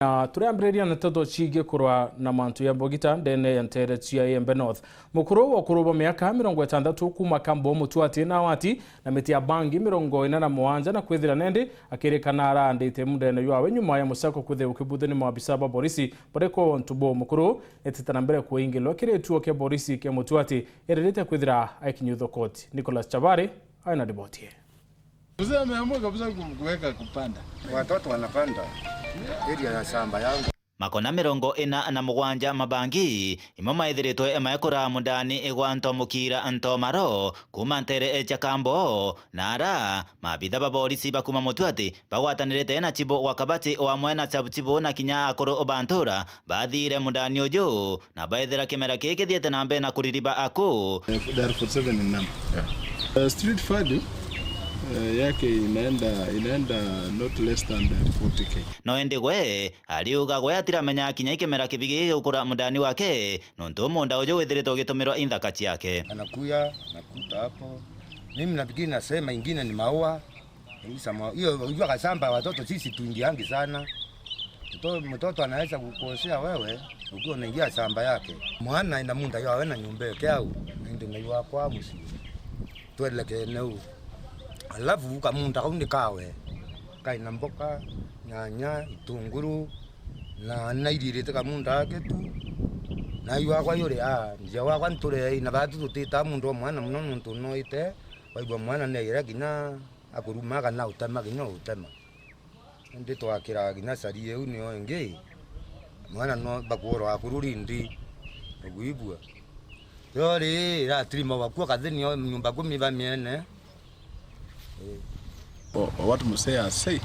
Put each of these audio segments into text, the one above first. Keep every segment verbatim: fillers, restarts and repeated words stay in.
Na turiambiriria na nteto ciigie kurwa na mantu ya mbogita ndene ya ntere cia Iembe North. Mukuru wa ukuru bwa miaka mirongo itantatu kuuma Kambo Mutuati na Awati na miti ya bangi mirongo ina na mugwanja na kwithira nendi akirikana araandite mundene jwawe nyuma ya musako kwithirwa ukibuthio ni maabisa ba borisi. Bariko untu buu, mukuru etite na mbere kuingilwa kiri gituo kia borisi kia Mutuati, iririte kwithira aikinyithua koti. Nicholas Chabari aina riboti ii. Mzee ameamua kabisa ku-, kuweka kupanda. Watoto wanapanda area ya shamba yangu. Makona mirongo ina na mugwanja mabangi, imo maithiritwe maekura mundani gwa Ntomukira Ntomaro, kuuma ntere cia Kambo, na ara maabitha ba borisi bakuma Mutuati bagwatanirite na chibu wa Kabati wamwe na chabu chibu na kinya akuru ba ntura, bathire mundani uju, na baethira kimera kii kithiete na mbere na kuririba aku. Eh, there are forty-seven in number. Yeah. Uh, street value, uh, yake inaenda, inaenda not less than the forty K. No indi gwe ariuga gwe atiramenya kinya ikimera kibi gigikura mundani wake, nontu munda uju withiritwe ugitumirwa inthaka ciake. Anakuya, nakuta hapo. Mimi nafikiri nasema ingine ni maua. Kabisa mwa-, hiyo unajua kashamba watoto sisi tuingiangi sana. Mto-, mtoto anaweza kukosea wewe ukiwa unaingia shamba yake. Mwana ina munda yawe na nyumba yake au, na indi na iwakwa mucii. Twelekene u. Alafu kamunda kau ni kawe. Kaina mboka, nyanya, itunguru, na nairirite kamunda gake tu. Na iwakwa yuri a, njia wakwa nturei, na batu tutita mundu wa mwana muno nuntu noite, waigua mwana neire kinya akuruma kana utema kinya utema. Indi twakira kinya cari iu nio ingi, mwana no bakwora akuru rindi, uguibua. Yo ri, iratirima wakua kathini o nyumba kumi ba miene. Eh. O-, o what mzee has said,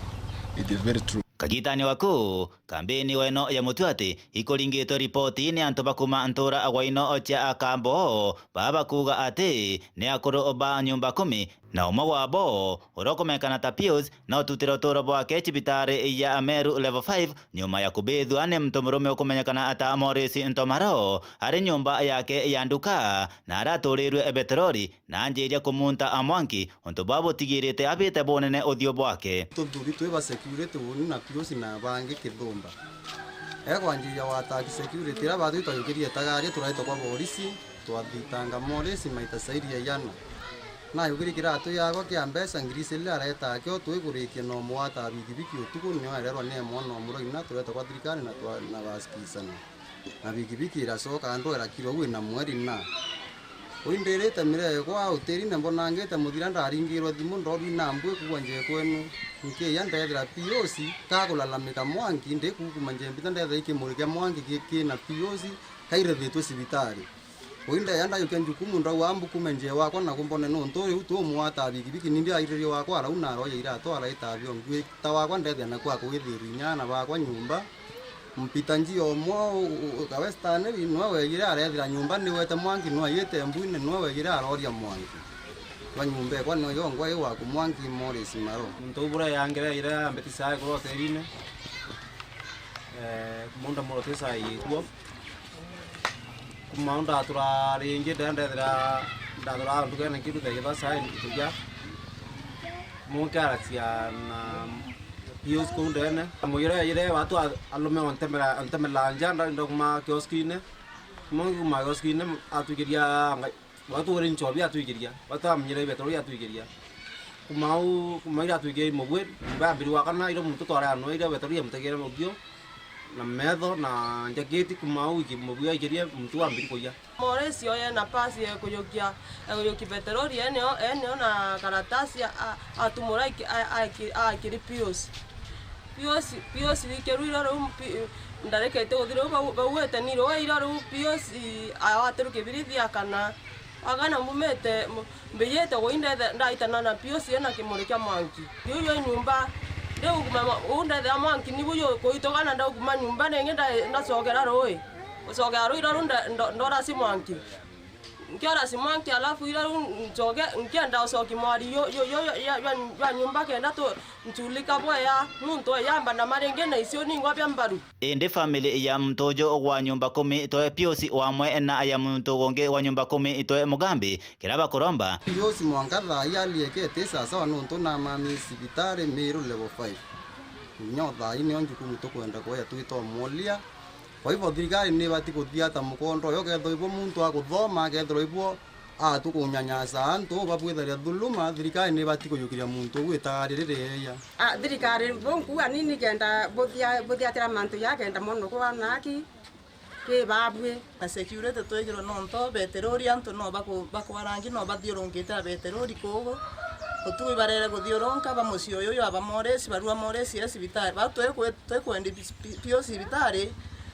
it is very true. Kagitani waku, kambini weno ya Mutuati ikuringitwe ripoti ni antu bakuma ntura gwa ino cia Akambo, baba kuuga ati ni akuru ba nyumba kumi, na umwe wabo, uria ukumenyekana ta Pius, no tutire uturo bwake cibitari ya Meru Level five, nyuma ya kubithua ni muntu murume ukumenyekana ta Morris Ntomaro, ari nyumba yake ya nduka, na araturirwe beterori, na anjiria kumunta a mwanki, untu bwa butigirite abite bunene uthiu bwake. Tuthuri twi ba security uni na Pius na bangi kithumba. Ekwanjiria wataki security, iria batwi twayukirie tagaria, turaitwa kwa borisi. Twathitanga Morris maita cairi ya iana. Nayugire kiratu yakwa kia mbeca ngiri iciri areta akio twiguritie na umwe wa ta bikibiki utuku, nio ererwa ni mwana o muroi na tureta kwa thirikari na twa-, na basikisana. Na bikibiki iracoka ndwera kiro uwe na mweri na. Uindirite mirekwa utirine mbonangite muthira ndaringirwe thimu ndorwi na mbwi kuwa nje kwenu. Nkiya ndethira P O C kakulalamika mwanki ndikukuma nje mbita ndethira ikimuri kia mwanki ki-, kina P O C kairithitwe cibitari. Uindeya ndayukia njukumu ndauga mbukume njee wakwa na kumbone nuntu riu tu umwe wa ta bikibiki nindi airirie wakwa arau na aroya iratu araita biongi ta wakwa ndethia naku akwithiri nyana bakwa nyumba. Mpita njia umwe u-, u-, u-, ka Western ri, nwe wejire arethira nyumba niwete mwanki, nwe ayite mbuine, nwe wejire aroria mwanki. Wa nyumba ekwa nio yongwa i waku mwanki Morris Maro. Muntu u bura yangire ira ambeti saa ikuru hotelini. Eh, munda muroti saa ikwo. Kuma u ndatura ringi, ndendethira ndatura ndugene nkiruta githa saa ikithia. Munki aracia na Pius kuu ndene. Mwire ire watu a-, alume ontemera, ontemera nja, nda-, ndokuma kioskine. Mungi kuma kioskine, atwikiria nga-, watu uri nchobi atwikiria. Watu amenyire beterori atwikiria. Kuma u, kuma ira atwikiria mubwe, nyumba ya mbiri wa kana, ira muntu tware anwa, ira beterori amutegere mubio. Na metho, na njaketi, kuma u iki mubio aikirie muntu wa mbiri kuya. Moresi oye nafasi ya kujukia, ya kujukia petroli, eneo, eneo na karatasi, a, a, atumura iki-, a, a, iki-, a, akiri Pius. Pius, Pius wikirwire riu, Pi-, ndarekete guthira riu bau-, bauete ni rua ira riu Pius, a, awatirwe kibirithi akana. Akana mbumite, mu-, mbiyite guindethe, ndaitana na Pius ena kimuri kia mwanki. Yu, yu nyumba, ndikuma ma-, u ndethea mwanki, nibu yu kuitugana ndaukuma nyumba, ningi nda-, ndacokera rui. Gucokera rui, ira riu nda-, ndo-, ndora si mwanki. Nkiora si mwanki, alafu ira riu ncoke, nkienda ucoki mwari yu, yu, yu, yu, ya, ya, ya nyumba kenda tu, nchulika bwea, muntu eyamba na maringi na icio ningwa bia mbaru. Indi family ya muntu uju wa nyumba kumi itwe Pius wamwe na ya muntu ungi wa nyumba kumi itwe Mugambi, kiria bakuromba. Pius mwanka thaa ii aliekete sawasawa nuntu namami cibitari Meru level five. Kinya o thaa ii nio njukumu tukwenda kweja twita umwolia. Kwa hivyo thirikari ni ibati kuthia ta mukondo uyu, ukethirwa ibo muntu akuthoma, akethirwa ibo atu kunyanyasa antu, babwitharia thuluma, thirikari ni ibati kujukiria muntu uu itari riri eeja. Ah, thirikari bo nkuuga ni nikenda buthia-, buthiatira mantu jakenda mono kwa na aki. Kwi babui. Na security twigirwe nontu beterori antu no baku-, bakwarangi no bathiurungite a beterori kuugu. Utuku ibarere guthiurunka ba mucii uyu jwa ba Morris, barua Morris e cibitari. Bau twikwe-, twikwendi pi-, pi-, pio cibitari,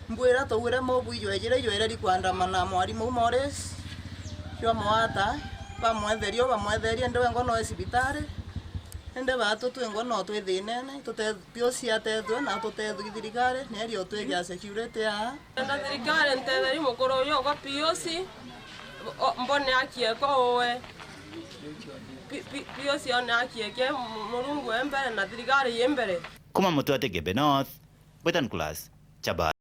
mbwira tugwire mubui jwejire jwereri kwandamana mwarimu Morris, jwa mwata, bamwetherie, o bamwetherie, indi wengwa no e cibitari. Indi batu twingwa no twi thinene, tute-, P O C atethwe na tutethwe i thirikari, neeri utwigea security aa. Enda thirikari ntetherie mukuru uyu ugwa P O C, o-, mbone aki ekwa uwe. P-, P-, P O C one aki eke, mu-, Murungu e mbere na thirikari i mbere. Kuma Mutwati Igembe North, Bwetan Class, Chabari.